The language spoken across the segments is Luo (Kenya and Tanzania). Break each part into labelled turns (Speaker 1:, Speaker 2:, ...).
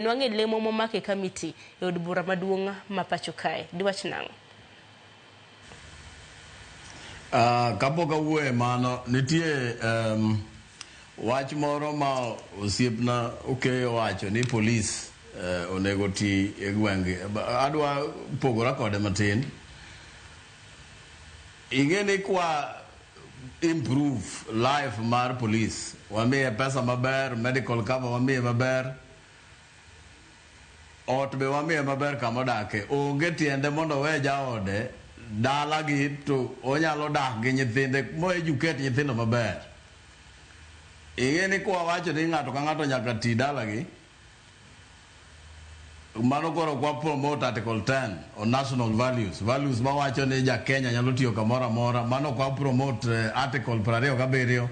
Speaker 1: Nwang'e lemo momako e kamiti e od bura maduong' ma pacho kae. Diwach nang'o?
Speaker 2: Kapok awuoyo e mano, nitie wach moro ma osiepna Okeyo owacho ni polis onego oti e gwenge. Adwa pogora kode matin. Ing'e ni kwa improve life mar polis, wamiye pesa maber, medical cover wamiye maber, ot be wamiye maber kama odake. Onge tiende mondo owe jaode dalagi to onyalo dak gi nyithinde mo educate nyithindo maber. Ing'e ni kwa wacho ni ng'ato ka ng'ato nyaka ti dalagi, mano koro kwa promote Article 10 on national values, values mawacho ni ja Kenya nyalo tiyo kamoro amora. Mano kwa promote Article 27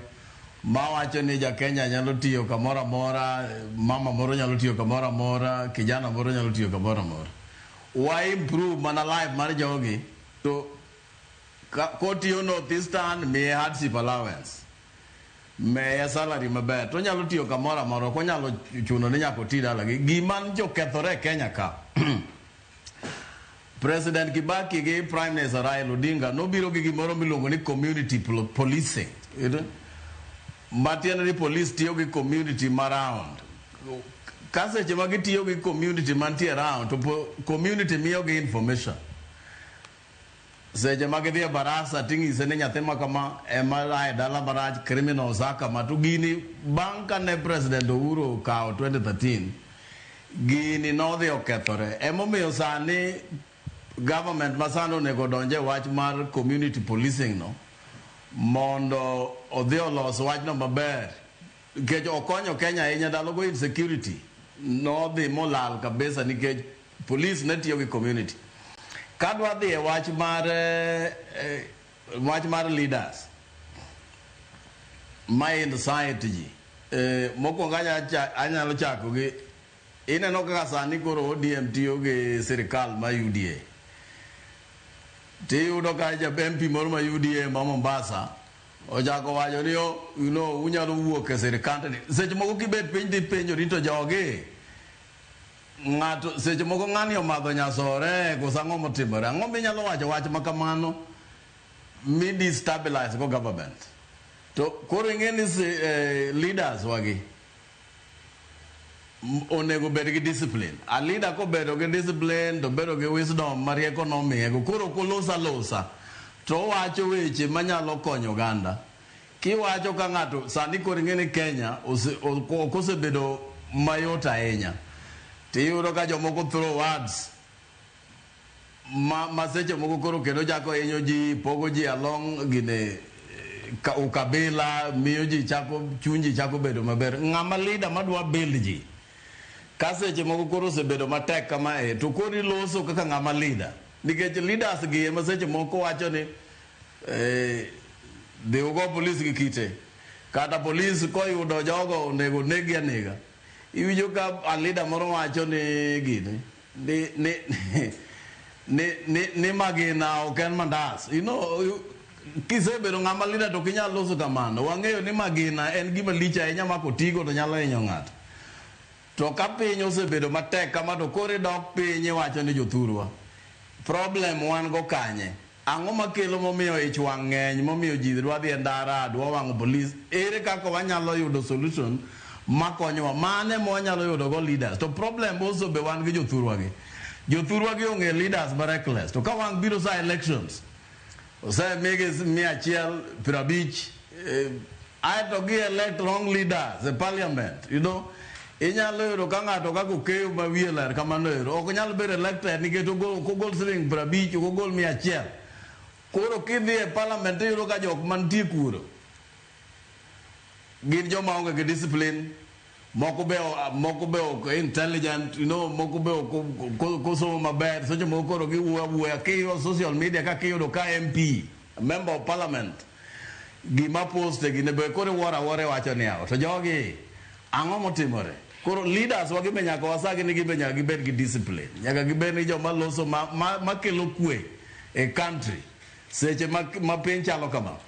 Speaker 2: mawacho ni ja Kenya nyalo tiyo kamoro amora, mama moro nyalo tiyo kamoro amora, kijana moro nyalo tiyo kamoro amora. Wa improve mana life mar jogi to kotiyo North Eastern miye hardship allowance, miye salary maber, to onyalo tiyo kamoro amora, ok onyalo chuno ni nyaka oti dalagi. Gima nyocha okethore e Kenya ka, President Kibaki gi Prime Minister Raila Odinga nobiro gi gimoro miluongo ni community policing. Matiende ni police tiyo gi community ma round. Ka seche ma gitiyo gi community mantie round, to community miyogi information. Seche ma gidhi e barasa ting'ise ni nyathi ma kama ema a e dala marach, criminals a kama. To gini bang' kane President Uhuru okawo 2013, gini nodhi okethore. Emomiyo sani government masani onego odonj e wach mar community policing no mondo odhi olos wachno maber. Nikech okonyo Kenya ahinya ndalogo insecurity nodhi molal kabisa nikech police ne tiyo gi community. Kadwa dhi e wach mar leaders ma incite ji, mokwongo anyalo chako gi ineno kaka sani koro ODM tiyo gi sirikal ma UDA. Tiyudo ka ja MP moro ma UDA ma Mombasa ochako wacho ni oh, unyalo wuok e sirikand ni. Seche moko kibet piny tipenjori to jogi ng'ato seche moko ng'ani omadho nyasore koso ang'o motimore? Ang'o minyalo wacho wach ma kamano mi destabilize go government? To koro ing'e ni leaders wagi onego bed gi discipline. A leader kobedo gi discipline to bedo gi wisdom ma rieko nomiyego. Koro ok olos alosa to owacho weche manyalo konyo oganda. Kiwacho ka ng'ato sani koro ing'e ni Kenya ok osebedo mayot ahinya. Tiyudo ka jomoko throw words ma seche moko koro kendo chako hinyo ji, pogo ji along gine ukabila, miyo ji chako chuny ji chako bedo maber. Ng'ama leader madwa build ji ka seche moko koro osebedo matek kamae to koro iloso kaka ng'ama leader. Nikech leaders gi ema seche moko wacho ni dhi ugo polis gi kite. Kata polis koyudo jogo onego neg-gi anega. Iwinjo ka a leader moro wacho ni gini ni magina ok en mandas. Kisebedo ng'ama leader to ok inyal loso kamano. Wang'eyo ni magina en gima lich ahinya ma kotigo to nyalo hinyo ng'ato. To ka piny osebedo matek kama to koro idok piny iwacho ni jothurwa. Problem wan go kanye? Ang'o makelo momiyo ich wang' ng'eny momiyo ji dwa dhi e ndara, dwa wang'o polis? Ere kaka wanyalo yudo solution makonyowa? Mane ma wanyalo yudo go leaders? To problem also be wan gi jothurwa gi. Jothurwa gi ong'e leaders ma reckless. To ka wang' biro sa elections, osemigi 150, aeto gi elect wrong leaders e parliament. Inyalo yudo ka ng'ato kaka Okeyo ma wiye ler kamano ero ok nyal bedo elected nikech ok ogol siling 50, ok ogol 100. Koro kidhi e parliament tiyudo ka jok mantie kuro gin joma onge gi discipline, moko be ok intelligent, moko be ok osomo maber. Seche moko koro giwuoyo awuoya. Kiyudo social media kaka iyudo ka MP, member of parliament, gima post e gine be koro iwuoro awuora iwacho niya to jogi ang'o motimore? Koro leaders wagi be nyaka wasagi ni gibe nyaka gibed gi discipline. Nyaka gibed ni joma loso ma kelo kwe e country seche ma piny chalo kama.